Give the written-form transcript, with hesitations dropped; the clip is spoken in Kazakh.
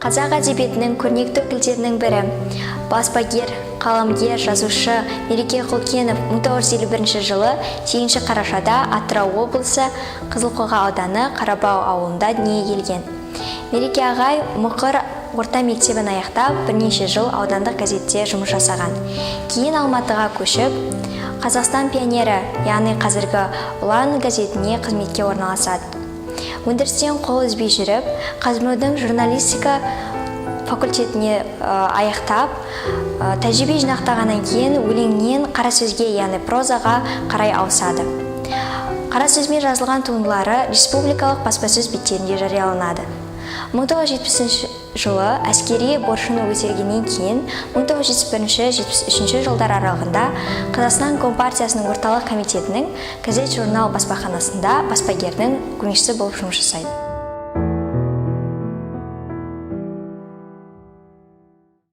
Қазақ әдебиетінің көрнекті өкілдерінің бірі, баспагер, қаламгер, жазушы Мереке Құлкенов 1951 жылы 8 қарашада Атырау облысы Қызылқоға ауданы Қарабау ауылында дүниеге келген. Мереке ағай Мұқыр орта мектебін аяқтап, бірнеше жыл аудандық газетте жұмыс жасаған. Кейін Алматыға көшіп, «Қазақстан пионері», яғни қазіргі «Ұлан» газетіне қызметке орналасады. Өндірістен қол үзбей жүріп, ҚазМУ-дың журналистика факультетіне аяқтап, тәжірибе жинақтағаннан кейін өлеңнен қара сөзге, яғни прозаға қарай ауысады. Қара сөзбен жазылған туындылары республикалық баспасөз беттерінде жарияланады. 1970 жылы әскери борышын өтелгеннен кейін 1971-73 жылдар аралығында Қазақстан Компартиясының орталық комитетінің газет журнал баспаханасында баспагердің көмекшісі болып жұмыс жасайды.